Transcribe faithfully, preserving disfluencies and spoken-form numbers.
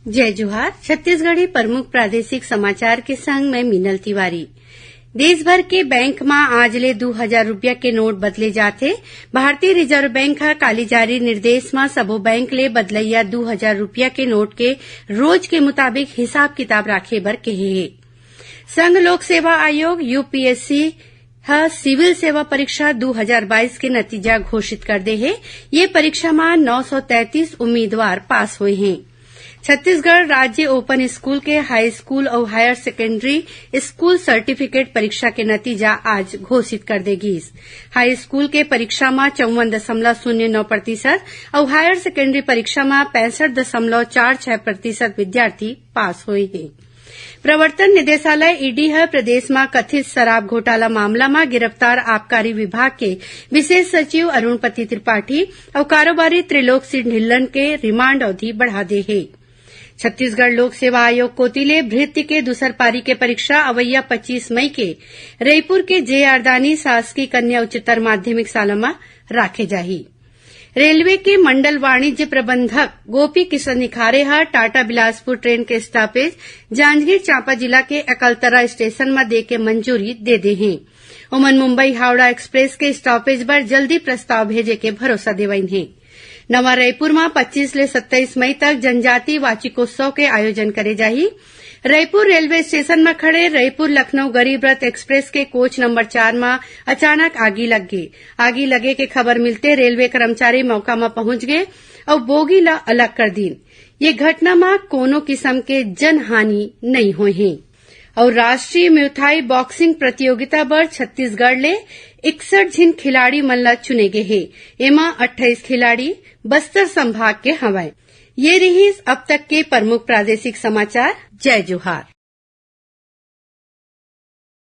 जय जोहार। छत्तीसगढ़ी प्रमुख प्रादेशिक समाचार के संग मैं मीनल तिवारी। देश भर के बैंक म आज ले दू हजार रुपया के नोट बदले जाथे। भारतीय रिजर्व बैंक ह काली जारी निर्देश म सबो बैंक ले बदलइया दू हजार रुपया के नोट के रोज के मुताबिक हिसाब किताब राखे बर केहे हे। संघ लोक सेवा आयोग, यूपीएससी, ह सिविल सेवा परीक्षा दू हजार बाईस के नतीजा घोषित कर दे हे। ये परीक्षा म नौ सौ तैंतीस उम्मीदवार पास होए हें। छत्तीसगढ़ राज्य ओपन स्कूल के हाई स्कूल अउ हायर सेकेंडरी स्कूल सर्टिफिकेट परीक्षा के नतीजा आज घोषित कर दे गीस। हाई स्कूल के परीक्षा म चौवन दशमलव शून्य नौ प्रतिशत अउ हायर सेकेंडरी परीक्षा म पैंसठ दशमलव चार छह प्रतिशत विद्यार्थी पास होए हें। प्रवर्तन निदेशालय, ईडी, ह प्रदेश म कथित शराब घोटाला मामला म गिरफ्तार आबकारी विभाग के विशेष सचिव अरुणपति त्रिपाठी अउ कारोबारी त्रिलोक सिंह ढिल्लन के रिमांड अवधि बढ़ा दे हे। छत्तीसगढ़ लोक सेवा आयोग कोति ले भृत्य के दूसर पारी के परीक्षा अवइया पच्चीस मई के रईपुर के जे आर दानी शासकीय कन्या उच्चतर माध्यमिक शाला म राखे जाही। रेलवे के मंडल वाणिज्य प्रबंधक गोपी किशन निखारे ह टाटा बिलासपुर ट्रेन के स्टॉपेज जांजगीर चांपा जिला के अकलतरा स्टेशन म दे के मंजूरी दे दे हें। ओमन मुंबई हावड़ा एक्सप्रेस के स्टॉपेज बर जल्दी प्रस्ताव भेजे के भरोसा देवइन हें। नवा रईपुर म पच्चीस ले सत्ताईस मई तक जनजाति वाचिकोत्सव के आयोजन करे जाही। रईपुर रेलवे स्टेशन म खड़े रईपुर लखनऊ गरीब रथ एक्सप्रेस के कोच नंबर चार म अचानक आगी लग गे। आगी लगे के खबर मिलते रेलवे कर्मचारी मौका म पहुंच गे अउ बोगी ल अलग कर दीन। ये घटना म कोनो किसम के जनहानि नइ होए हे। अउ राष्ट्रीय म्यूथाई बॉक्सिंग प्रतियोगिता बर छत्तीसगढ़ ले इकसठ झिन खिलाड़ी मन ल चुने गे हे। एमा अट्ठाईस खिलाड़ी बस्तर संभाग के हवंय। ये रिहिस अब तक के प्रमुख प्रादेशिक समाचार। जय जोहार।